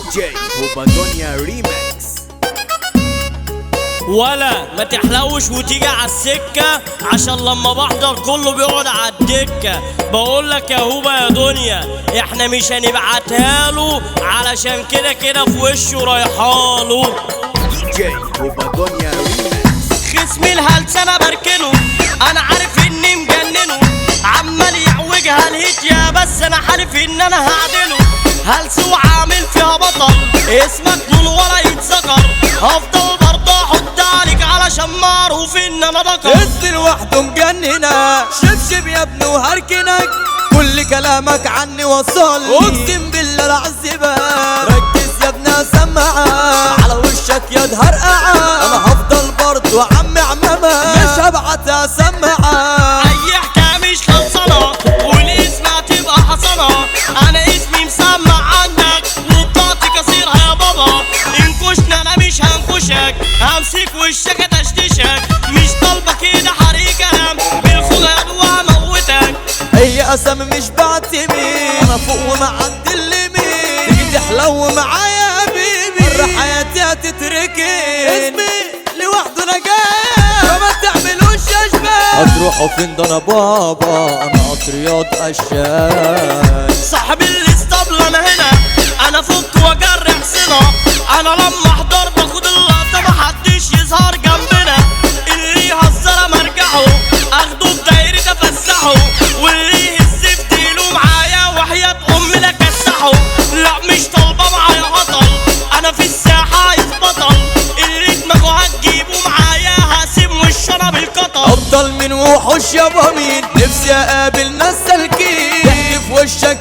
DJ هوبادونيا ريمكس. ولا ما تحلوش وتيجي على السكة، عشان لما بحضر كله بيقعد على الدكة. بقولك يا هوبا يا دنيا احنا مش هنبعتها له، علشان كده كده في وشه رايحاله. DJ هوبادونيا ريمكس. خصمي الهلس انا بركنه، انا عارف اني مجننه، عمال يعوجها الهيت بس انا حالف ان انا هعدله. هلس وعامل فيها بطل، اسمك نور ولا يتذكر، هفضل برضه احط عليك علشان معروف ان انا ذكر. اسمي لوحده مجننة، شبشب يا ابني وهركنك، كل كلامك عني وصلني، اقسم بالله لعذبك. ركز يا ابني اسمعك، على وشك يا هرقعك، انا هفضل برضه عم عمامك، مش هبعت اسمعك. اي حكاية مش خلصانه والاسم هتبقى حصانه، انا اسمي مسمع عندك وبطاقتي كسيرها يا بابا. انكشنا انا مش هنكشك، همسك وشك اتشتشك، مش طالبه كده حريق كلام بالخوجه وهموتك. اي قسم مش بعتمد، انا فوق ومعدي الليميت، تيجي تحلو معايا يا بيبي، مرة حياتي هتتركن، اسمي لوحده نجاة، فما تعملوش اشباه. هتروحوا فين؟ ده انا بابا، انا قطريات قشاش. صاحب الاسطبل انا هنا، انا فك واجرح سنة، انا لما احضر باخد اللقطة محدش يظهر جنبنا. اللي يهزر مرجعه اخده في دايرة افسحه، واللي يهز في ديله معايا وحياة امي لا كسحه. لا مش طالبه معايا هطل، انا في الساحة عايز بطل، اللي دماغه هتجيبه معايا هقسم وش انا بالقطر. افضل من وحوش يابا مين، نفسي اقابل ناس سالكين، تحكي في وشك